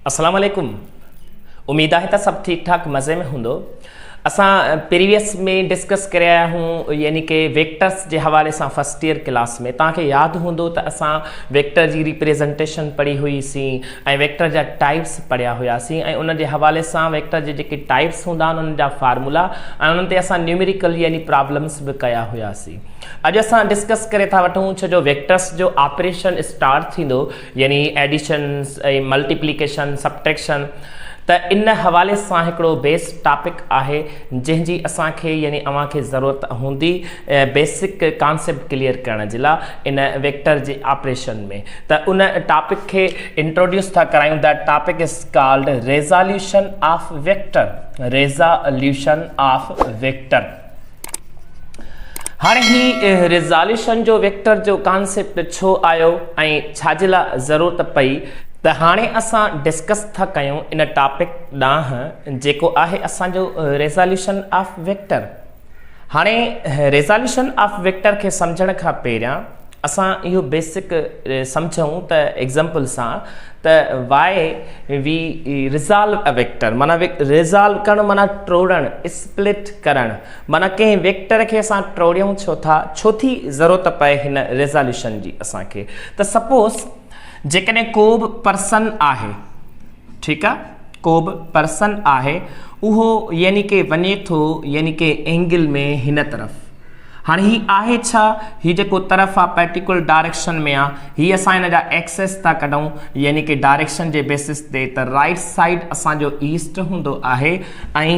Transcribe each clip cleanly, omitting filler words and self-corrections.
السلام عليڪم اميد آهي ته سڀ ٺيڪ ٺاڪ مزي ۾ هوندو اسان پريويس ۾ ڊسڪس ڪري آيا آهيون يعني ڪي ويڪٽرس جي حوالي سان فرسٽ ايئر ڪلاس ۾ توهان کي ياد هوندو ته اسان ويڪٽر جي ريپريزنٽيشن پڙهي هئي سين ۽ ويڪٽر جا ٽائپس پڙهيا هيا سين ۽ ان جي حوالي سان ويڪٽر جي جيڪي ٽائپس هوندا آهن انهن جا فارمولا ۽ انهن تي اسان نيوميريڪل يعني پرابلمس به ڪيا هيا سين اڄ اسان ڊسڪس ڪري ٿا وٺون ڇو جو ويڪٽرس جو آپريشن اسٽارٽ ٿيندو يعني ايڊيشن ۽ ملٽيپليڪيشن سبٽريڪشن ته ان حوالي سان هڪڙو بيس ٽاپڪ آهي جنهن جي اسان کي يعني اوهان کي ضرورت هوندي بيسڪ ڪانسيپٽ ڪليئر ڪرڻ جي لاء ان ويڪٽر جي آپريشن ۾ ته ان ٽاپڪ کي انٽروڊيوس ٿا ڪرايون that topic is called resolution of vector resolution of vector هاڻي هي ريزاليوشن جو ويڪٽر جو ڪانسيپٽ ڇو آيو ۽ ڇا جي لاء ضرورت پئي ته هاڻي اسان ڊسڪس ٿا ڪيون ان ٽاپڪ ڏانهن جيڪو آهي اسان جو ريزاليوشن آف ويڪٽر. هاڻي ريزاليوشن آف ويڪٽر کي سمجهڻ کان پهريان اسان اهو بيسڪ سمجهون ته ايگزامپل سان ته why we resolve a vector معنيٰ ريزالو ڪرڻ معنيٰ ٽوڙڻ اسپلٽ ڪرڻ معنيٰ ڪنهن ويڪٽر کي اسان ٽوڙيون ڇو ٿا ڇو ٿي ضرورت پئي هن ريزاليوشن جي اسان کي ته سپوز جيڪڏهن ڪو به پرسن آهي ٺيڪ آ ڪو به پرسن آهي اهو يعني ڪي وڃي ٿو يعني ڪي اينگل ۾ هن طرف هاڻي هي آهي ڇا؟ هي جيڪو طرف آ پرٽيڪولر ڊائريڪشن ۾ آ، هي اسان هن جا ايڪسس ٿا ڪڍون يعني ڪي ڊائريڪشن جي بيسس تي ته رائيٽ سائيڊ اسان جو ايسٽ هوندو آهي ۽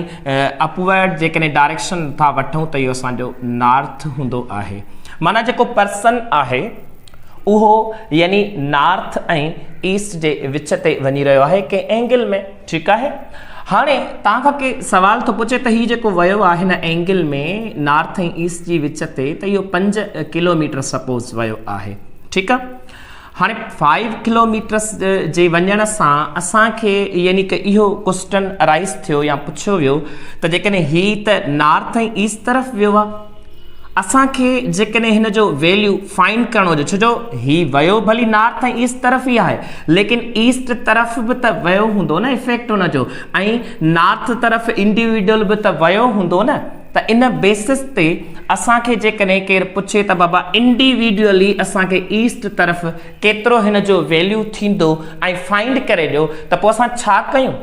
اپورڊ جيڪڏهن ڊائريڪشن ٿا وٺون ته اهو اسان جو نارٿ هوندو آهي معنيٰ جيڪو پرسن آهي اهو يعني نارٿ ۽ ايسٽ جي وچ تي وڃي رهيو آهي ڪنهن اينگل ۾ ٺيڪ آهي هاڻي توهان کان ڪي سوال ٿو پڇي ته هي جيڪو ويو آهي هن اينگل ۾ نارٿ ۽ ايسٽ جي وچ تي ته اهو 5 ڪلوميٽر سپوز ويو آهي ٺيڪ آهي هاڻي 5 ڪلوميٽرس جي وڃڻ سان اسان کي يعني ڪه اهو ڪوسچن ارائيز ٿيو يا پڇيو ويو ته جيڪڏهن هي ته نارٿ ۽ ايسٽ طرف ويو آهي اسان کي جيڪڏهن هن جو ويليو فائنڊ ڪرڻو هجي ڇو جو هي ويو ڀلي نارٿ ۽ ايسٽ طرف ئي آهي ليڪن ايسٽ طرف به ته ويو هوندو نه افيڪٽ ان جو ۽ نارٿ طرف انڊيويڊول به ته ويو هوندو نه ته ان بيسس تي اسان کي جيڪڏهن ڪير پڇي ته بابا انڊيويڊولي اسان کي ايسٽ طرف ڪيترو هن جو ويليو ٿيندو ۽ فائنڊ ڪري ڏيو ته پوء اسان ڇا ڪيون؟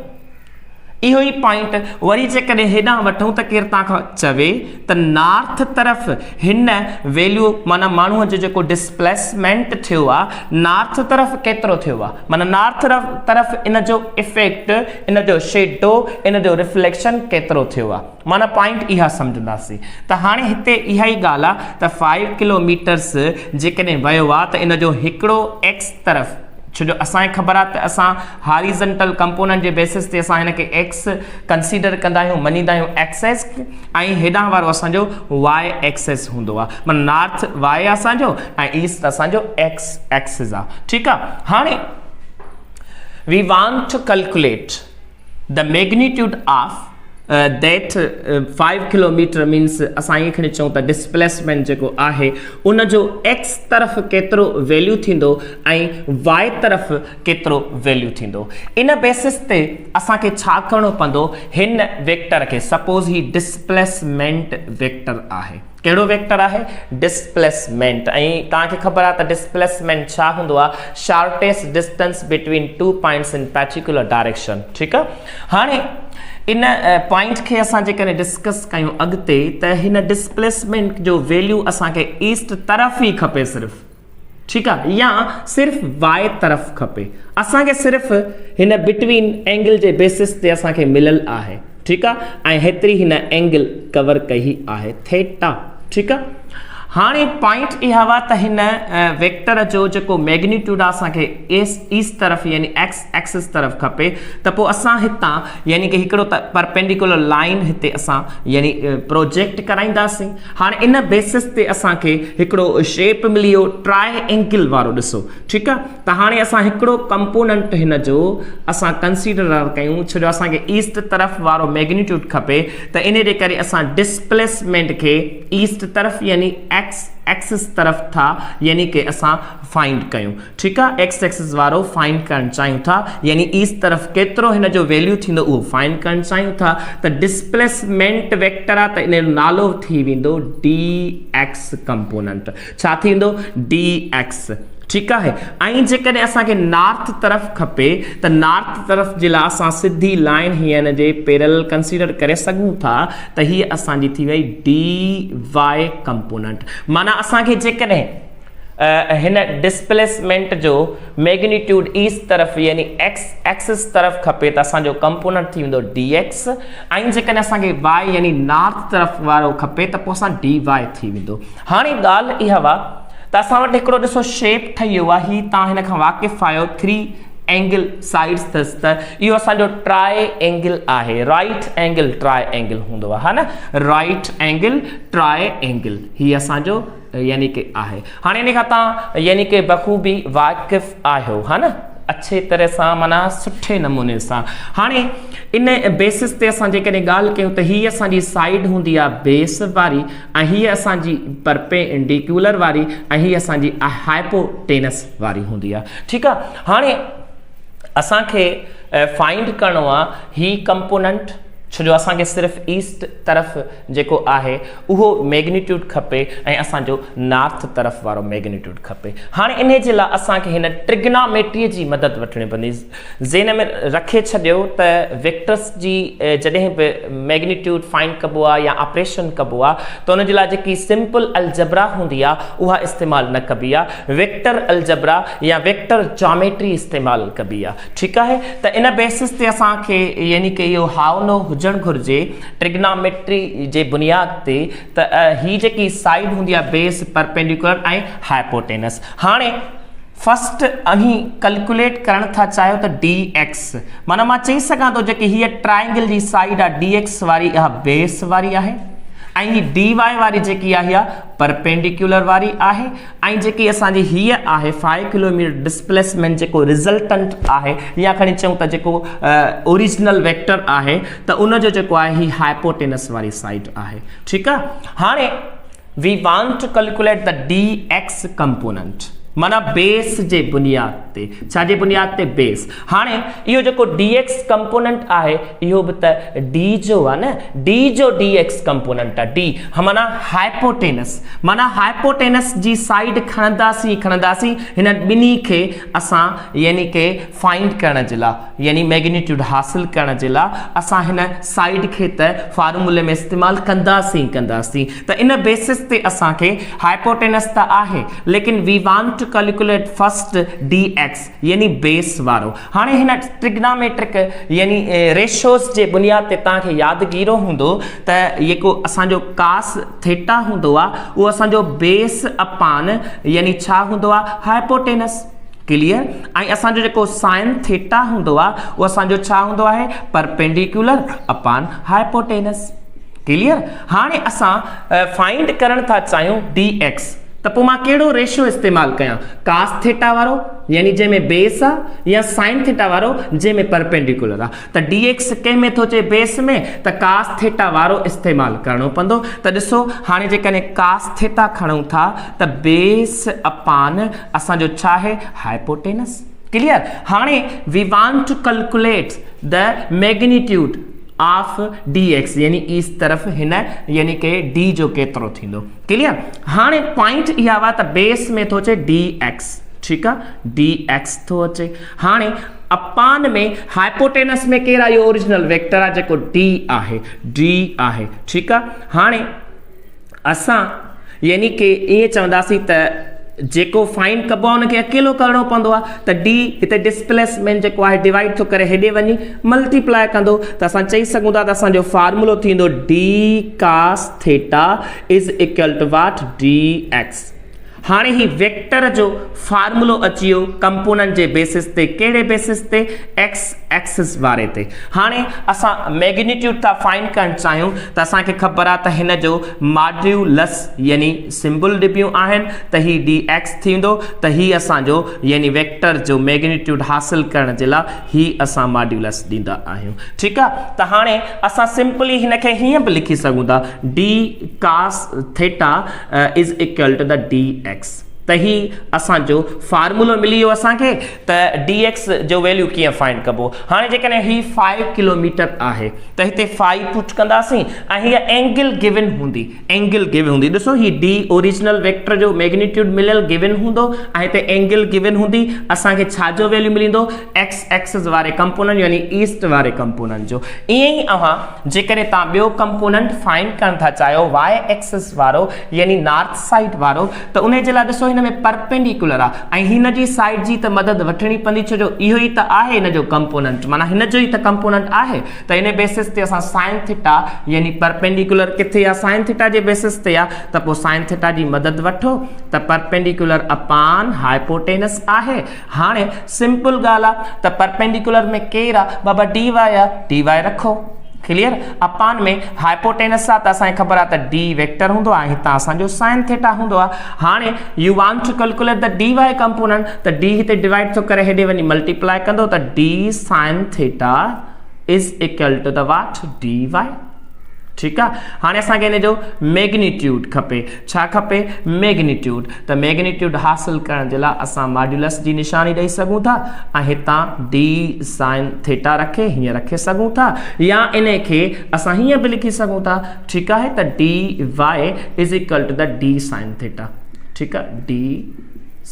اهو ئي پوائنٽ وري جيڪڏهن هيڏانهن وٺون ته ڪير توهان کان چوي ته نارٿ طرف هن ويليو معنيٰ ماڻهوء جو جيڪو ڊسپليسمينٽ ٿيو آهي نارٿ طرف ڪيترو ٿيو آهي معنيٰ نارٿ طرف ان جو افيڪٽ ان جو شيڊو ان جو رفليڪشن ڪيترو ٿيو آهي معنيٰ پوائنٽ اها سمجهنداسين ته هاڻي هتي اها ئي ڳالهه آهي ته فائيو ڪلو ميٽرس جيڪڏهن ويو آهي ته ان جو هڪڙو ايڪس طرف ڇو جو اسان کي خبر آهي ته اسان هاريزنٽل ڪمپوننٽ جي بيسس تي اسان هن کي ايڪس ڪنسيڊر ڪندا آهيون مڃيندا آهيون ايڪس ايس ۽ هيڏانهن وارو اسان جو واء ايڪسس هوندو آهي معنيٰ نارٿ واء اسان جو ۽ ايسٽ اسان جو ايڪس ايڪسس آهي ٺيڪ آهي هاڻي we want to calculate the magnitude of that 5 kilometre means اسان ائين کڻي چئون ته ڊسپليسمينٽ جيڪو آهي ان جو ايڪس طرف ڪيترو ويليو ٿيندو ۽ وائي طرف ڪيترو ويليو ٿيندو ان بيسس تي اسان کي ڇا ڪرڻو پوندو هن ويڪٽر کي سپوز هي ڊسپليسمينٽ ويڪٽر آهي ڪهڙو ويڪٽر آهي؟ ڊسپليسمينٽ ۽ توهان کي خبر آهي ته ڊسپليسمينٽ ڇا هوندو آهي؟ Shortest distance between two points in particular direction ٺيڪ آهي هاڻي ان پوائنٽ کي اسان جيڪڏهن ڊسڪس ڪيون اڳتي ته هن ڊسپليسمينٽ جو ويليو اسان کي ايسٽ طرف ئي کپي صرف ٺيڪ آ يا صرف واء طرف کپي اسان کي صرف هن بٽوين اينگل جي بيسس تي اسان کي مليل آهي ٺيڪ آ ۽ هيتري هن اينگل ڪور ڪئي آهي ٿيٽا ٺيڪ آ هاڻي پوائنٽ اها هئا ته هن ويڪٽر جو جيڪو ميگنيٽيوڊ آ اسان کي ايس ايسٽ طرف يعني ايڪس ايڪسس طرف کپي ته پوء اسان هتان يعني ڪي هڪڙو ته پرپينڊيڪولر لائن هتي اسان يعني پروجيڪٽ ڪرائينداسين هاڻي ان بيسس تي اسان کي هڪڙو شيپ ملي ويو ٽرائي اينگل وارو ڏسو ٺيڪ آ ته هاڻي اسان هڪڙو ڪمپوننٽ هن جو اسان ڪنسيڊر ڪيون ڇو جو اسان کي ايسٽ طرف وارو ميگنيٽيوڊ کپي ته ان جي ڪري اسان ڊسپليسمينٽ کي ايسٽ طرف يعني ايڪس ايڪسس طرف ٿا يعني ڪي اسان فائنڊ ڪيون ٺيڪ آ ايڪس ايڪسس وارو فائنڊ ڪرڻ چاهيون ٿا يعني ايسٽ طرف ڪيترو هن جو ويليو ٿيندو اهو فائنڊ ڪرڻ چاهيون ٿا ته ڊسپليسمينٽ ويڪٽر آ ته ان جو نالو ٿي ويندو ڊي ايڪس ڪمپوننٽ ڇا ٿيندو ڊي ايڪس ٺيڪ آهي ۽ جيڪڏهن اسان کي نارٿ طرف کپي ته نارٿ طرف جي لاء اسان سڌي لائن هي ان جي پيرل ڪنسيڊر ڪري سگهون ٿا ته هي اسان جي ٿي وئي ڊي وائي ڪمپوننٽ معنيٰ اسان کي جيڪڏهن هن ڊسپليسمينٽ جو ميگنيٽيوڊ ايسٽ طرف يعني ايڪس ايڪسس طرف کپي ته اسان جو ڪمپوننٽ ٿي ويندو ڊي ايڪس ۽ جيڪڏهن اسان کي وائي يعني نارٿ طرف وارو کپي ته پوء اسان ڊي وائي ٿي ويندو. هاڻي ڳالهه اها آ ته اسان وٽ هڪڙو ڏسو شيپ ٺهي ويو آ هي تان هن کان واقف آهيو ٿري اينگل سائيڊز اٿس ته اهو اسان جو ٽرائي اينگل آهي رائيٽ اينگل ٽرائي اينگل هوندو آ ها نه رائيٽ اينگل ٽرائي اينگل هي اسان جو يعني ڪي آهي هاڻي ان کان تان يعني ڪي بخوبي واقف آهيو ها نه اڇي طرح سان معنيٰ سٺي نموني سان هاڻي ان بيسس تي اسان جيڪڏهن ڳالهه ڪيون ته هي اسان جي سائيڊ هوندي آهي بيس واري ۽ هي اسان جي پرپينڊيڪيولر واري ۽ هي اسان جي هائپوٽينس واري هوندي آهي ٺيڪ آهي هاڻي اسان کي فائنڊ ڪرڻو آهي هي ڪمپوننٽ ڇو جو اسان کي صرف ايسٽ طرف جيڪو آهي اهو ميگنيٽيوڊ کپي ۽ اسان جو نارٿ طرف وارو ميگنيٽيوڊ کپي. هاڻي انهي جي لاء اسان کي هن ٽرگناميٽري جي مدد وٺڻي پوندي. ذهن ۾ رکي ڇڏيو ته ويڪٽرس جي جڏهن به ميگنيٽيوڊ فائنڊ ڪبو آهي يا آپريشن ڪبو آهي ته ان جي لاء جيڪي سمپل الجبرا هوندي آهي اها استعمال نه ڪبي آهي ويڪٽر الجبرا يا ويڪٽر جاميٽري استعمال ڪبي آهي ٺيڪ آهي ته ان بيسس تي اسان کي يعني ڪي اهو هائو نو هجڻ گهرجي ٽرگناميٽري جي بنياد تي ته هي جيڪي سائيڊ هوندي آهي بيس، پرپينڊيڪولر ۽ هائپوٽينس. هاڻي فرسٽ اوهين ڪلڪوليٽ ڪرڻ ٿا چاهيو ته ڊي ايڪس معنيٰ مان چئي سگهان ٿو جيڪي هيء ٽرائنگل جي سائيڊ آهي ڊي ايڪس واري اها بيس واري آهي ۽ هي ڊي وائي واري جيڪي آهي اها پرپينڊيڪولر واري آهي ۽ جيڪي اسان جي هيء آهي فائيو ڪلوميٽر ڊسپليسمينٽ جيڪو رزلٽنٽ آهي يا کڻي چئون ته جيڪو اوريجنل ويڪٽر آهي ته ان جو جيڪو آهي هي هائپوٽينس واري سائيڊ آهي ٺيڪ آهي هاڻي we want to calculate the D X component معنيٰ بيس جي بنياد تي ڇا جي بنياد تي بيس هاڻي اهو جيڪو ڊي ايڪس ڪمپوننٽ آهي اهو به ته ڊي جو آهي نه ڊي جو ڊي ايڪس ڪمپوننٽ آهي ڊي معنيٰ هائپوٽينس معنيٰ هائپوٽينس جي سائيڊ کڻنداسين کڻنداسين هن ٻنهي کي اسان يعني ڪي فائنڊ ڪرڻ جي لاء يعني ميگنيٽيوڊ حاصل ڪرڻ جي لاء اسان هن سائيڊ کي ته فارمولي ۾ استعمال ڪنداسين ڪنداسين ته ان بيسس تي اسان کي هائپوٽينس ته آهي ليڪن we want to calculate first D X يعني بيس وارو. هاڻي هن ٽرگناميٽرڪ يعني ريشوز جي بنياد تي توهان کي يادگيرو هوندو ته جيڪو اسان جو ڪاس ٿيٽا هوندو آ اهو اسان جو بيس اپان يعني ڇا هوندو آ هائپوٽينس ڪليئر ۽ اسان جو جيڪو سائن ٿيٽا هوندو آ اهو اسان جو ڇا هوندو آهي پرپينڊيڪيولر اپان هائپوٽينس ڪليئر هاڻي اسان فائنڊ ڪرڻ ٿا چاهيون ڊي ايڪس ته پوء مان ڪهڙو ريشو استعمال ڪيان ڪاس ٿيٽا وارو يعني جنهن ۾ بيس آ يا سائن ٿيٽا وارو جنهن ۾ پرپينڊيڪولر آ ته ڊي ايڪس ڪنهن ۾ ٿو اچي بيس ۾ ته ڪاس ٿيٽا وارو استعمال ڪرڻو پوندو ته ڏسو هاڻي جيڪڏهن ڪاس ٿيٽا کڻون ٿا ته بيس اپان اسان جو ڇا آهي هائپوٽينس ڪليئر هاڻي we want to calculate the magnitude of D X يعني ايسٽ طرف هن يعني ڪي ڊي جو ڪيترو ٿيندو ڪليئر هاڻي پوائنٽ اها هئا ته بيس ۾ ٿو اچي ڊي ايڪس ٺيڪ آ ڊي ايڪس ٿو اچي هاڻي اپان ۾ هائپوٽينس ۾ ڪير آ اهو اوريجنل ويڪٽر آ جيڪو ڊي آهي ڊي آهي ٺيڪ آ هاڻي اسان يعني ڪي ائين چونداسين ته جيڪو فائنڊ ڪبو آهي ان کي اڪيلو ڪرڻو پوندو آهي ته ڊي هتي ڊسپليسمينٽ جيڪو آهي ڊوائيڊ ٿو ڪري هيڏي وڃي ملٽيپلائي ڪندو ته اسان چئي سگهون ٿا ته اسان جو فارمولو ٿيندو D cos theta is equal to what D X. هاڻي هي ويڪٽر جو فارمولو اچي ويو ڪمپوننٽ جي بيسس تي، ڪهڙي بيسس تي؟ ايڪس ايڪسس واري تي. هاڻي اسان ميگنيٽيوڊ ٿا فائنڊ ڪرڻ چاهيون ته اسان کي خبر آهي ته هن جو ماڊيولس يعني سمبل ڏبيون آهن ته هي ڊي ايڪس ٿيندو ته هي اسان جو يعني ويڪٽر جو ميگنيٽيوڊ حاصل ڪرڻ جي لاء هي اسان ماڊيولس ڏيندا آهيون. ٺيڪ آهي ته هاڻي اسان سمپلي هن کي هيئن به لکي سگهون ٿا D cos theta is equal to the D X ته هي اسان جو فارمولو ملي ويو اسان کي ته ڊي ايڪس جو ويليو ڪيئن فائنڊ ڪبو. هاڻي جيڪڏهن هي فائيو ڪلوميٽر آهي ته هتي فائيو پٽ ڪنداسين ۽ هيء اينگل گيون هوندي، اينگل گيون هوندي. ڏسو هي ڊي اوريجنل ويڪٽر جو ميگنيٽيوڊ مليل گيون هوندو ۽ هتي اينگل گيون هوندي. اسان کي ڇا جو ويليو مليندو؟ ايڪس ايڪسس واري ڪمپوننٽ يعني ايسٽ واري ڪمپوننٽ جو. ائين ئي اوهان جيڪڏهن توهان ٻيو ڪمپوننٽ فائنڊ ڪرڻ ٿا چاهيو واء ايڪسس وارو يعني نارٿ سائيڊ وارو ته انهي جي لاء ڏسو هن ۾ پرپينڊيڪولر آهي ۽ هن جي سائيڊ جي ته مدد وٺڻي پوندي ڇو جو اهو ئي ته آهي هن جو ڪمپوننٽ معنيٰ هن جو ئي ته ڪمپوننٽ آهي ته انهي بيسس تي اسان سائن ٿيٽا يعني پرپينڊيڪولر ڪٿي آهي سائن ٿيٽا جي بيسس تي آهي ته پوء سائن ٿيٽا جي مدد وٺو ته پرپينڊيڪولر اپان هائپوٽينس آهي. هاڻي سمپل ڳالهه آ ته پرپينڊيڪولر ۾ ڪير آ بابا ڊي واء آ ڊي واء رکو ڪليئر اپان ۾ هائپوٽينس آ ته اسان کي خبر آ ته ڊي ويڪٽر هوندو آ ۽ هتان اسان جو سائن ٿيٽا هوندو آ. هاڻي you want to calculate the D Y component ته ڊي هتي ڊوائيڊ ٿو ڪري هيڏي وڃي ملٽيپلائي ڪندو ته D sine theta is equal to the what D Y. ٺيڪ آ هاڻي اسان کي ان جو ميگنيٽيوڊ کپي. ڇا کپي؟ ميگنيٽيوڊ. ته ميگنيٽيوڊ حاصل ڪرڻ جي لاء اسان ماڊيولس جي نشاني ڏئي سگهون ٿا ۽ هتان ڊي سائن ٿيٽا رکي هيئن رکي سگهون ٿا يا انهي کي اسان هيئن به لکي سگهون ٿا ٺيڪ آهي ته D Y is equal to the D sine theta ٺيڪ آهي ڊي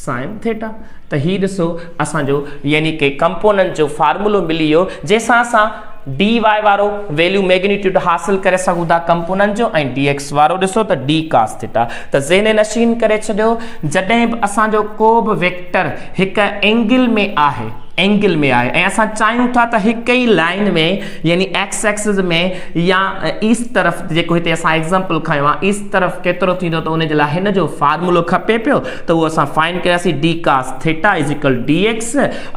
سائن ٿيٽا ته هي ڏسو اسان جو يعني ڪي ڪمپوننٽ جو فارمولو ملي ويو جنهن سان اسان ڊي واء وارو ويليو ميگنيٽيوڊ حاصل ڪري سگهون ٿا ڪمپوننٽ جو ۽ ڊي ايڪس وارو ڏسو ته ڊي ڪاس ٿيٽا ته ذهن نشين ڪري ڇڏيو جڏهن به اسان جو ڪو به ويڪٽر هڪ اينگل ۾ آهي اينگل ۾ آهي ۽ اسان چاهيون ٿا ته هڪ ئي لائن ۾ يعني ايڪس ايڪسز ۾ يا ايسٽ طرف جيڪو هتي اسان ايگزامپل کنيو آهي ايسٽ طرف ڪيترو ٿيندو ته ان جي لاء هن جو فارمولو کپي پيو ته اهو اسان فائنڊ ڪياسين D cos theta is equal D X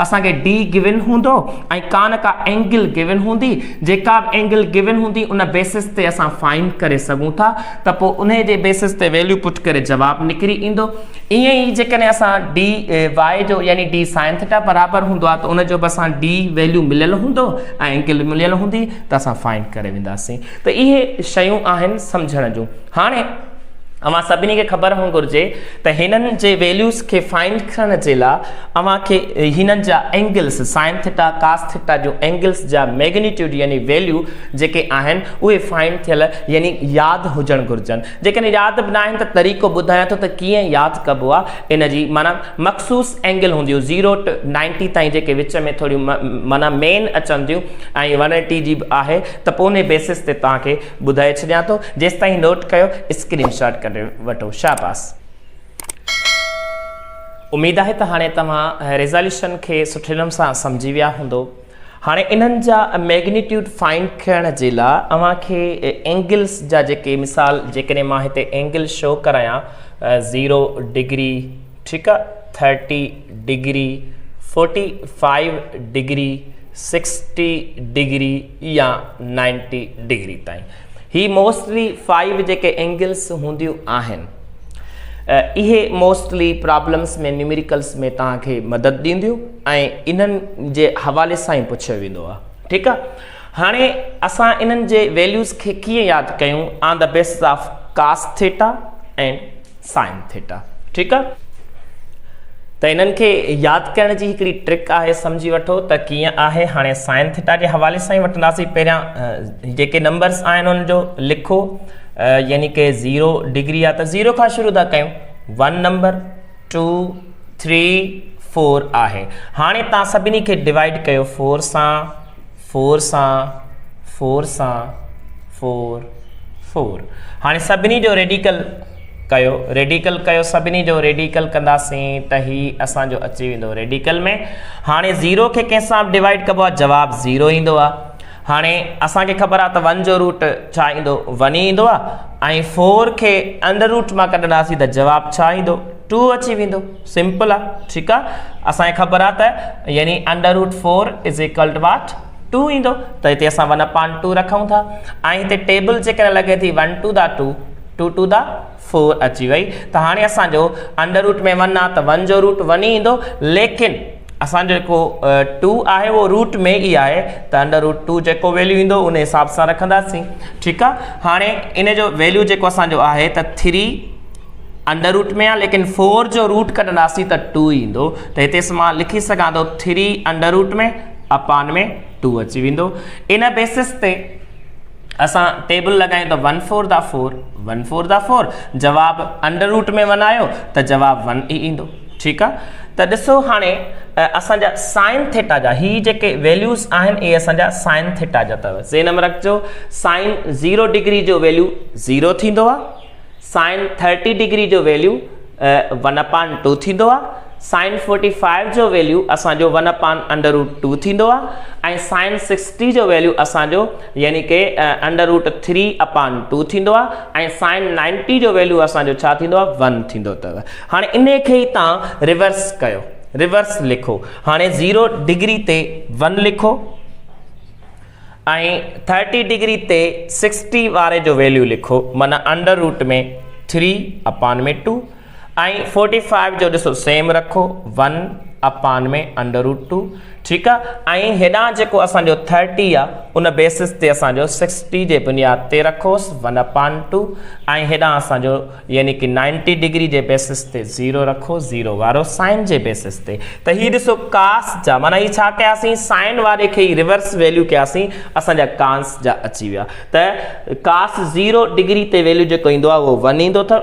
اسان کي ڊي گيون هوندو ۽ ڪا نه ڪا اينگل گيون هوندي جيڪا به اينگل گيون هوندي ان بيسس تي اسان فائنڊ ڪري سگهون ٿا ته پوء انهي جي بيسس تي ويليو پٽ ڪري جواب نڪري ايندو. ائين ئي جيڪڏهن اسان ڊي واء جو يعني ڊي سائن ٿيٽا برابر هوندو آهي ته ان جو به اسان ڊي ويليو مليل هوندو ۽ اينگل مليل هوندي ته اسان فائنڊ ڪري وينداسين ته اهي شيون آهن سمجهڻ جون. هاڻي اوهان سڀني کي خبر هئڻ گهرجي ته هنن جي ويليوز کي فائنڊ ڪرڻ جي لاء اوهان کي هنن جا angles sine theta cos theta جون اينگلس جا ميگنيٽيوڊ يعني ويليو جيڪي آهن اهي فائنڊ ٿيل يعني ياد هجڻ گهرجن. جيڪڏهن ياد به ناهن ته طريقو ٻڌايان ٿو ته ڪيئن ياد ڪبو آهي. ان جي معنيٰ مخصوص اينگل هونديون زيرو ٽو نائنٽي تائين جيڪي وچ ۾ ٿوريون معنيٰ مين اچن ٿيون ۽ ون ايٽي جي به آهي ته پوء انهي بيسس تي توهان کي ٻڌائي ڇڏيان ٿو. جيستائين نوٽ ڪيو اسڪرين شاٽ ڪڍي وٺو. شاباس. اميد آهي ته هاڻي توهان ريزاليوشن کي سٺي نموني سان سمجهي ويا هوندو. هاڻي انهن جا ميگنيٽيوڊ فائنڊ ڪرڻ جي لا اوهان کي اينگلس جا جيڪي مثال جيڪڏهن مان هتي اينگل شو ڪرايان زيرو ڊگري ٺيڪ آ thirty degree forty five degree sixty degree يا نائنٽي ڊگري تائين هي موسٽلي فائيو جيڪي اينگلس هونديون آهن اهي موسٽلي پرابلمس ۾ نيوميريڪلس ۾ توهان کي مدد ڏينديون ۽ انهن جي حوالي سان ئي پڇيو ويندو آهي ٺيڪ آهي هاڻي اسان انهن جي ويليوز کي ڪيئن ياد ڪيون on the basis of cos theta and sine theta ٺيڪ آهي ته انهن کي ياد ڪرڻ جي هڪڙي ٽرڪ آهي سمجهي وٺو ته ڪيئن آهي هاڻي سائن ٿيٽا جي حوالي سان ئي وٺنداسين پهريان جيڪي نمبرس آهن انهن جو لکو يعني ڪي زيرو ڊگري آ ته زيرو کان شروع ٿا ڪيون 1 نمبر 2 3 4 آهي هاڻي تان سڀني کي ڊوائيڊ ڪيو 4 سان 4 سان 4 سان 4 4 هاڻي سڀني جو ريڊيڪل ڪيو ريڊيڪل ڪيو سڀني جو ريڊيڪل ڪنداسين ته هي اسان جو اچي ويندو ريڊيڪل ۾ هاڻي زيرو کي ڪنهن سان ڊوائيڊ ڪبو آ جواب زيرو ايندو آ هاڻي اسان کي خبر آ ته ون جو روٽ ڇا ايندو ون ئي ايندو آ ۽ فور کي انڊر روٽ مان ڪڍنداسين ته جواب ڇا ايندو 2 اچي ويندو سمپل آ ٺيڪ آ اسان کي خبر آ ته يعني under root 4 is equal to what 2 ايندو ته هتي اسان 1 اپان 2 رکون ٿا ۽ هتي ٽيبل جيڪڏهن لڳي ٿي 1 2 دا 2 2 2 دا 4 اچي وئي ته هاڻي اسان جو انڊر روٽ ۾ 1 آ ته 1 جو روٽ 1 ئي ايندو ليڪن اسان جو جيڪو 2 آهي اهو روٽ ۾ ئي آهي ته انڊر روٽ 2 جيڪو ويليو ايندو ان حساب سان رکنداسين ٺيڪ آ هاڻي ان جو ويليو جيڪو اسان جو آهي ته 3 انڊر روٽ ۾ آ ليڪن 4 جو روٽ ڪڍنداسين ته 2 ايندو ته هتي مان لکي سگهان ٿو 3 انڊر روٽ ۾ اپان ۾ 2 اچي ويندو ان بيسس تي اسان ٽيبل لڳايون ته 1 4 دا 4 1 4 دا 4 جواب انڊر روٽ ۾ 1 آيو ته جواب 1 ئي ايندو ٺيڪ آ ته ڏسو هاڻي اسان جا سائن ٿيٽا جا هي جيڪي ويليوز آهن اهي اسان جا سائن ٿيٽا جا اٿو ذهن ۾ رکجو سائن 0 ڊگري جو ويليو 0 ٿيندو آ سائن 30 ڊگري جو ويليو 1 اپان 2 ٿيندو آ سائن 45 جو ويليو اسان جو 1 اپان انڊر روٽ 2 ٿيندو آ ۽ سائن 60 جو ويليو اسان جو يعني ڪي انڊر روٽ 3 اپان 2 ٿيندو آ ۽ سائن 90 جو ويليو اسان جو ڇا ٿيندو آ 1 ٿيندو اٿو هاڻي انهي کي ئي تان ريورس ڪيو ريورس لکو هاڻي 0 ڊگري تي 1 لکو ۽ 30 ڊگري تي 60 واري جو ويليو لکو معنی انڊر روٽ ۾ 3 اپان ۾ 2 ۽ 45 جو ڏسو سيم رکو 1 اپان ۾ انڊر روٽ 2 ٺيڪ آ ۽ هيڏانهن جيڪو اسان جو 30 آ ان بيسس تي اسان جو 60 جي بنياد تي رکوس 1 اپان 2 ۽ هيڏانهن اسان جو يعني ڪي 90 ڊگري جي بيسس تي 0 رکو 0 وارو سائن جي بيسس تي ته هي ڏسو ڪاس جا معنی هي ڇا ڪياسين سائن واري کي ئي ريورس ويليو ڪياسين اسان جا ڪانس جا اچي ويا ته ڪاس 0 ڊگري تي ويليو جيڪو ايندو آ اهو 1 ايندو اٿو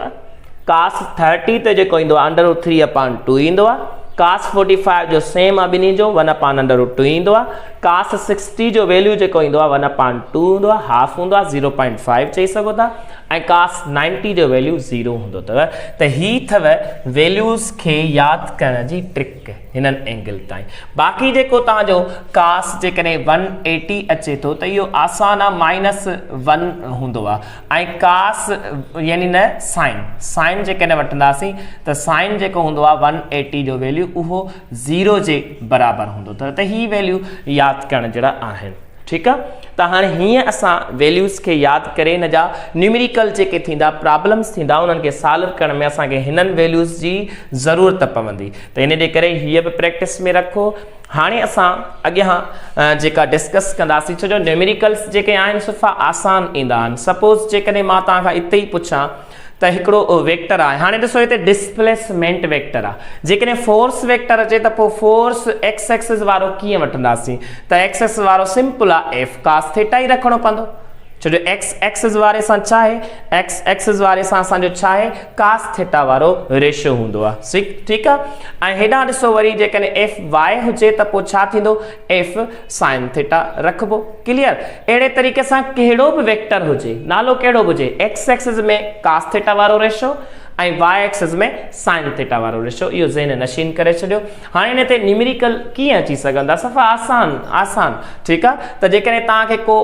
ڪاس 30 تي جيڪو ايندو آ انڊر روٽ 3 اپان 2 ايندو آ ڪاس 45 جو سيم آ ٻنهي جو 1 اپان انڊر روٽ 2 ايندو آ ڪاس 60 جو ويليو جيڪو ايندو آ 1 اپان 2 هوندو آ هاف هوندو آ 0.5 چئي سگهو ٿا ۽ ڪاس 90 جو ويليو 0 هوندو اٿو ته هي اٿو ويليوز کي ياد ڪرڻ جي ٽرڪ هنن اينگل تائين باقي جيڪو توهان جو ڪاس جيڪڏهن 180 اچي ٿو ته اهو آسان آ مائنس 1 هوندو آ ۽ ڪاس يعني نه سائن سائن جيڪڏهن وٺنداسين ته سائن جيڪو هوندو آ 180 جو ويليو اهو 0 جي برابر هوندو اٿو ته هي ويليو ياد ڪرڻ جهڙا آهن ٺيڪ آ ته هاڻي هيئن اسان ويليوز کي ياد ڪري ان جا نيومريڪل جيڪي ٿيندا پرابلمس ٿيندا انهن کي سالو ڪرڻ ۾ اسان کي هنن ويليوز جي ضرورت پوندي ته ان جي ڪري هيء به پريڪٽس ۾ رکو هاڻي اسان اڳيان جيڪا ڊسڪس ڪنداسين ڇو جو نيومريڪلس جيڪي آهن صفا آسان ايندا آهن سپوز جيڪڏهن مان توهان کان اتي ئي پڇان ته هڪڙو ويڪٽر آهي هاڻي ڏسو هتي ڊسپليسمينٽ ويڪٽر آهي جيڪڏهن فورس ويڪٽر اچي ته پوء فورس ايڪس ايڪسس وارو ڪيئن وٺنداسين ته ايڪس ايڪسس وارو سمپل آهي ايف ڪاس ٿيٽا ئي رکڻو پوندو ڇو جو ايڪس ايڪسس واري سان ڇا آهي ايڪس ايڪسس واري سان اسان جو ڇا آهي ڪاس ٿيٽا وارو ريشو هوندو آهي ٺيڪ آهي ۽ هيڏانهن ڏسو وري جيڪڏهن ايف واء هجي ته پوء ڇا ٿيندو ايف سائن ٿيٽا رکبو ڪليئر اهڙي طريقي سان ڪهڙو به ويڪٽر هجي نالو ڪهڙو به هجي ايڪس ايڪسس ۾ ڪاس ٿيٽا وارو ratio ۽ Y axis ۾ sine theta وارو ريشو اهو ذهن نشين ڪري ڇڏيو هاڻي ان تي نيومريڪل ڪيئن اچي سگهندا صفا آسان آسان ٺيڪ آ ته جيڪڏهن توهان کي ڪو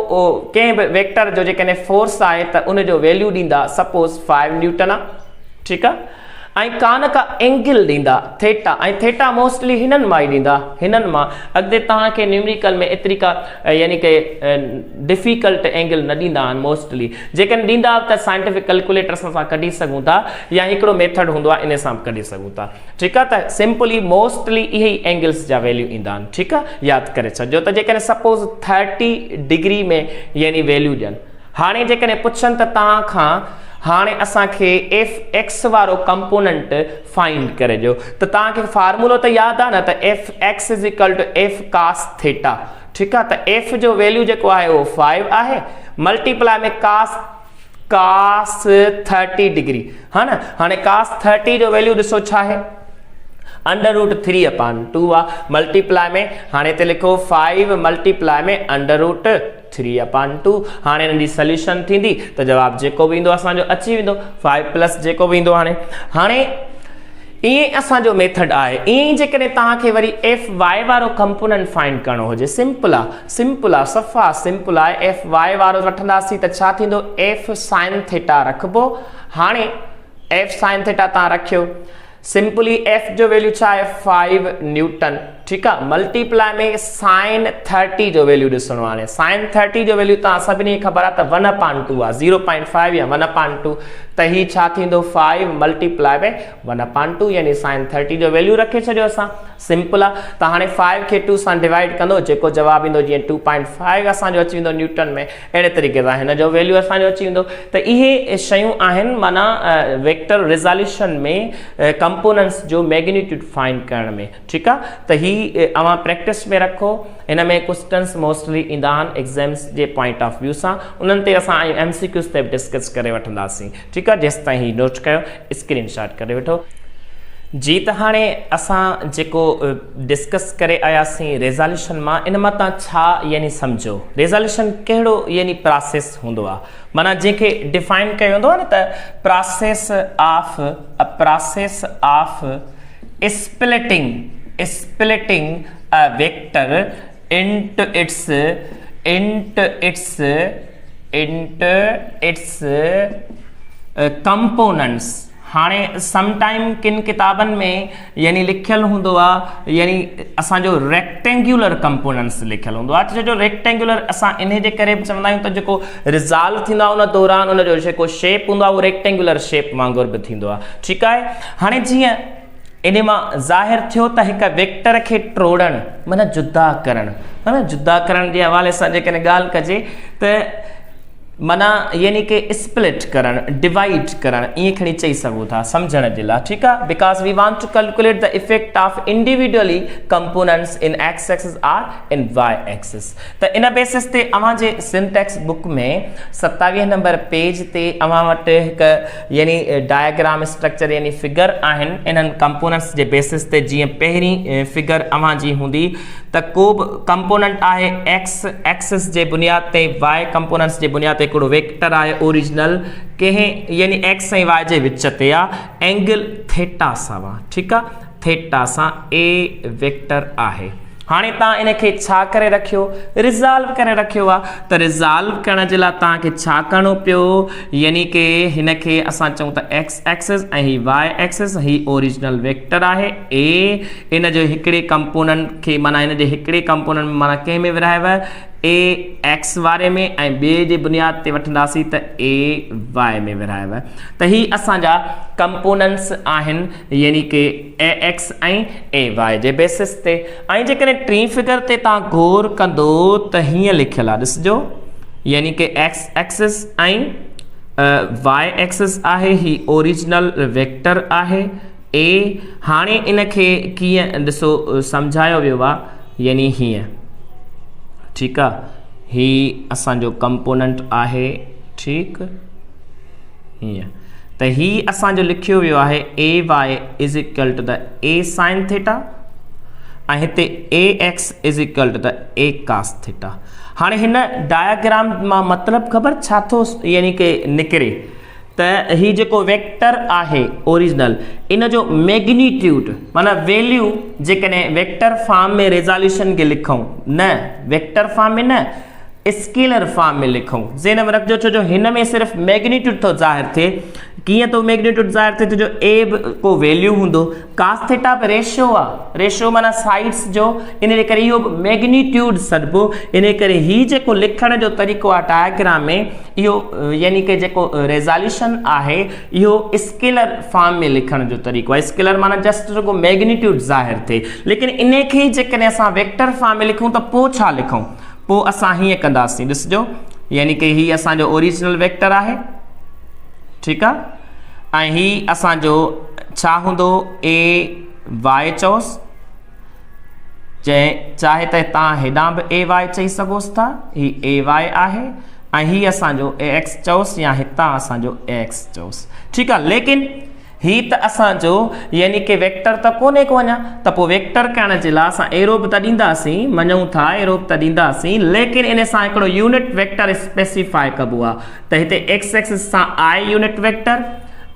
ڪنهن به ويڪٽر جو جيڪڏهن فورس آهي ته ان جو ويليو ڏيندا سپوز 5 نيوٽن آ ٺيڪ آ ۽ ڪا نه ڪا اينگل ڏيندا ٿيٽا ۽ ٿيٽا موسٽلي هنن مان ئي ڏيندا هنن مان اڳتي توهان کي نيومريڪل ۾ ايتري ڪا يعني ڪي ڊفيڪلٽ اينگل نه ڏيندا آهن موسٽلي جيڪڏهن ڏيندا به ته سائنٽيفڪ ڪلڪوليٽر سان اسان ڪڍي سگهون ٿا يا هڪڙو ميٿڊ هوندو آهي ان سان به ڪڍي سگهون ٿا ٺيڪ آهي ته سمپلي موسٽلي اهي ئي اينگلس جا ويليو ايندا آهن ٺيڪ آهي ياد ڪري ڇڏجو ته جيڪڏهن سپوز 30 ڊگري ۾ يعني ويليو ڏين هاڻي جيڪڏهن پڇن ته توهان کان هاڻي اسان کي ايف ايڪس وارو ڪمپوننٽ فائنڊ ڪري ڏيو ته توهان کي فارمولو ته ياد آهي نه ته F X is equal to F cos theta ٺيڪ آهي ته ايف جو ويليو جيڪو آهي اهو 5 آهي ملٽيپلائي ۾ ڪاس ڪاس 30 ڊگري ها نه هاڻي ڪاس 30 جو ويليو ڏسو ڇا آهي انڊر روٽ 3 اپان 2 آ ملٽيپلائي ۾ هاڻي هتي لکو 5 ملٽيپلائي ۾ انڊر روٽ 3 اپان 2 هاڻي انهن جي سليوشن ٿيندي ته جواب جيڪو به ايندو اسان جو اچي ويندو 5 پلس جيڪو به ايندو هاڻي هاڻي ائين اسان جو ميٿڊ آهي ائين ئي جيڪڏهن توهان کي وري ايف واء وارو ڪمپوننٽ فائنڊ ڪرڻو هجي سمپل آ سمپل آ صفا سمپل آهي ايف واء وارو وٺنداسين ته ڇا ٿيندو ايف سائن ٿيٽا رکبو هاڻي ايف سائن ٿيٽا توهان رکيو سمپلي ايف جو ويليو ڇا آهي 5 نيوٽن ٺيڪ آ ملٽي پلائي ۾ سائن 30 جو ويليو ڏسڻو هاڻي سائن 30 جو ويليو توهان سڀني کي خبر آ ته 1 اپان 2 آ 0.5 يا 1 اپان 2 ته هي ڇا ٿيندو 5 ملٽي پلائي ۾ 1 اپان 2 يعني سائن 30 جو ويليو رکي ڇڏيو اسان سمپل آ ته هاڻي 5 کي 2 سان ڊوائيڊ ڪندو جيڪو جواب ايندو جيئن 2.5 اسان جو اچي ويندو نيوٽن ۾ اهڙي طريقي سان هن جو ويليو اسان جو اچي ويندو ته اهي شيون آهن معنيٰ ويڪٽر ريزاليوشن ۾ ڪمپوننٽس جو ميگنيٽيوڊ فائنڊ ڪرڻ ۾ ٺيڪ آ ته هي اوهان پريڪٽس ۾ رکو هن ۾ ڪوسٽنس موسٽلي ايندا آهن ايگزامس جي پوائنٽ آف ويو سان انهن تي اسان ايم سي ڪيوز تي به ڊسڪس ڪري وٺنداسين ٺيڪ آ جيستائين هي نوٽ ڪيو اسڪرين شاٽ ڪري وٺو. جي ته هاڻي اسان جيڪو ڊسڪس ڪري آياسين ريزاليوشن مان ان مان تان ڇا يعني سمجهو ريزاليوشن ڪهڙو يعني پراسيس هوندو آ معنيٰ جنهن کي ڊفائن ڪيو ويندو آ نه ته process of a process of splitting splitting a vector into its into its into its components هاڻي سم ٽائيم ڪن ڪتابن ۾ يعني لکيل هوندو آ يعني اسان جو ريڪٽينگيولر ڪمپوننٽس لکيل هوندو آ ڇو جو ريڪٽينگيولر اسان انهي جي ڪري به چوندا آهيون ته جيڪو ريزالو ٿيندو آ ان دوران ان جو جيڪو شيپ هوندو آ اهو ريڪٽينگيولر شيپ وانگر به ٿيندو آ ٺيڪ آهي هاڻي جيئن انهي مان ظاهر ٿيو ته هڪ ويڪٽر کي ٽوڙڻ معنيٰ جدا ڪرڻ معنيٰ جدا ڪرڻ جي حوالي سان جيڪڏهن ڳالهه ڪجي ته معنيٰ يعني ڪي اسپلٽ ڪرڻ، ڊوائيڊ ڪرڻ ائين کڻي چئي سگهو ٿا سمجهڻ جي لاء ٺيڪ آ because we want to calculate the effect of individually components in X axis or in Y axis ته ان بيسس تي اوهان جي Sindh text book ۾ 27 number page تي اوهان وٽ هڪ يعني ڊائگرام اسٽرڪچر يعني فگر آهن انهن ڪمپوننٽس جي بيسس تي جيئن پهرين فگر اوهان جي هوندي ته ڪو به ڪمپوننٽ آهي ايڪس ايڪسس جي بنياد تي وائي ڪمپوننٽس جي بنياد تي هڪڙو ويڪٽر آهي اوريجنل ڪنهن يعني ايڪس ۽ وائي جي وچ تي آ اينگل ٿيٽا سان آ ٺيڪ آ ٿيٽا سان اي ويڪٽر آهي هاڻي تان ان کي ڇا ڪري رکيو ريزالو ڪري رکيو آ ته ريزالو ڪرڻ جي لاء تان کي ڇا ڪرڻو پيو يعني ڪي هن کي اسان چئون ته ايڪس ايڪسس ۽ هي وائي ايڪسس هي اوريجنل ويڪٽر آهي اي ان جو هڪڙي ڪمپوننٽ کي معنيٰ ان جي هڪڙي ڪمپوننٽ ۾ معنيٰ ڪنهن ۾ ورهايو اي ايڪس واري ۾ ۽ ٻئي جي بنياد تي وٺنداسين ته اي وائي ۾ ورهايو ته هي اسان جا ڪمپوننٽس آهن يعني ڪي اي ايڪس ۽ اي وائي جي بيسس تي ۽ جيڪڏهن ٽين فگر تي تان غور ڪندو ته هيئن لکيل آهي ڏسجو يعني ڪي ايڪس ايڪسس ۽ وائي ايڪسس آهي هي اوريجنل ويڪٽر آهي اي هاڻي ان کي ڪيئن ڏسو سمجهايو ويو آ يعني هيئن ٺيڪ آ هي اسان جو ڪمپوننٽ آهي ٺيڪ هيئن ته هي اسان جو لکيو ويو آهي A Y is equal to the A sine theta ۽ هتي A X is equal to the A cos theta هاڻي هن ڊاياگرام مان مطلب خبر ڇا ٿو يعني ڪي نڪري ته هي جيڪو ويڪٽر آهي اوريجنل ان جو ميگنيٽيوڊ معنيٰ ويليو جيڪڏهن ويڪٽر فارم ۾ ريزاليوشن کي لکون نه ويڪٽر فارم ۾ نه اسڪيلر فارم ۾ لکون ذهن ۾ رکجو ڇو جو هن ۾ صرف ميگنيٽيوڊ ٿو ظاهر ٿئي ڪيئن ٿو ميگنيٽيوڊ ظاهر ٿئي ڇو جو اي به ڪو ويليو هوندو ڪاس ٿيٽا به ريشو آ ريشو معنيٰ سائيڊس جو ان جي ڪري اهو به ميگنيٽيوڊ سڏبو ان ڪري هي جيڪو لکڻ جو طريقو آ ڊائگرام ۾ اهو يعني ڪه جيڪو ريزاليوشن آهي اهو اسڪيلر فارم ۾ لکڻ جو طريقو آهي اسڪيلر معنيٰ جسٽ رڳو ميگنيٽيوڊ ظاهر ٿئي ليڪن انهي کي ئي جيڪڏهن اسان ويڪٽر فارم ۾ لکون ته پوء ڇا لکون پوء اسان هيئن ڪنداسين ڏسجو يعني ڪه هي اسان جو اوريجنل ويڪٽر آهي ٺيڪ آهي ۽ هي اسان جو ڇا هوندو اي وائي چئوس چئين چاهي ته تان هيڏانهن به اي وائي چئي سگهوس ٿا هي اي وائي آهي ۽ هي اسان جو اي ايڪس چئوس يا هتان اسان جو اي ايڪس چئوس ٺيڪ آهي ليڪن هي ته اسان جو يعني ڪي ويڪٽر ته ڪونهي ڪو اڃا ته پوء ويڪٽر ڪرڻ جي لاء اسان ايرو به ته ڏينداسين مڃون ٿا ايرو به ته ڏينداسين ليڪن ان سان هڪڙو يونٽ ويڪٽر اسپيسيفائي ڪبو آهي ته هتي ايڪس ايڪسس سان I unit vector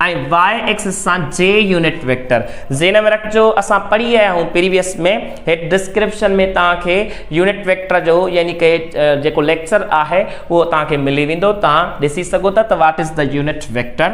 ۽ Y axis سان جي يونٽ ويڪٽر. ذهن ۾ رکجو اسان پڙهي آيا آهيون پريويس ۾ هيٺ ڊسڪرپشن ۾ توهان کي يونٽ ويڪٽر جو يعني ڪي جيڪو ليڪچر آهي اهو توهان کي ملي ويندو توهان ڏسي سگهو ٿا ته what is the unit vector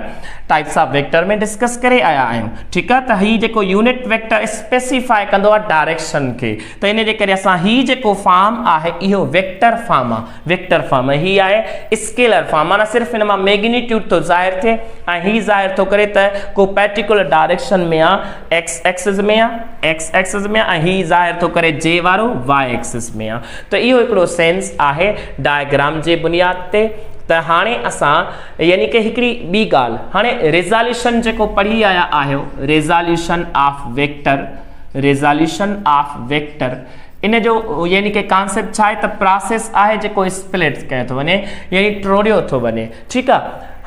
types of vector ۾ discuss ڪري آيا آهيون ٺيڪ آهي ته هي جيڪو يونٽ ويڪٽر اسپيسيفائي ڪندو آهي ڊائريڪشن کي ته ان جي ڪري اسان هي جيڪو فارم آهي اهو ويڪٽر فارم آهي ويڪٽر فارم ۽ هي آهي اسڪيلر فارم معنيٰ صرف ان مان ميگنيٽيوڊ ٿو ظاهر ٿئي ۽ هي ظاهر ٿو ڪري ته ڪو پرٽيڪولر ڊائريڪشن ۾ آ ايڪس ايڪسس ۾ آ ايڪس ايڪسس ۾ آ ۽ هي ظاهر ٿو ڪري جي وارو واء ايڪسس ۾ آ ته اهو هڪڙو سينس آهي ڊائگرام جي بنياد تي ته هاڻي اسان يعني ڪي هڪڙي ٻي ڳالهه هاڻي ريزاليوشن جيڪو پڙهي آيا آهيو resolution of vector resolution of vector ان جو يعني ڪي ڪانسيپٽ ڇا آهي ته پراسيس آهي جيڪو اسپلٽ ڪيو ٿو وڃي يعني ٽوڙيو ٿو وڃي ٺيڪ آ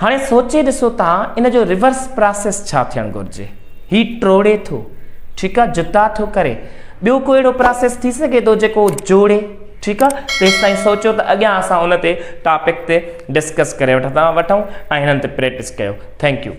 هاڻي سوچي ڏسو تان ان جو ريورس پراسيس ڇا ٿيڻ گهرجي هي ٽوڙي ٿو ٺيڪ آ جدا ٿو ڪري ٻيو ڪو اهڙو پراسيس ٿي سگهي ٿو جيڪو جوڙي ٺيڪ آ تيستائين سوچيو ته اڳيان اسان ان تي ٽاپڪ تي ڊسڪس ڪري وٺندا وٺون ۽ هنن تي پريڪٽس ڪيو thank you.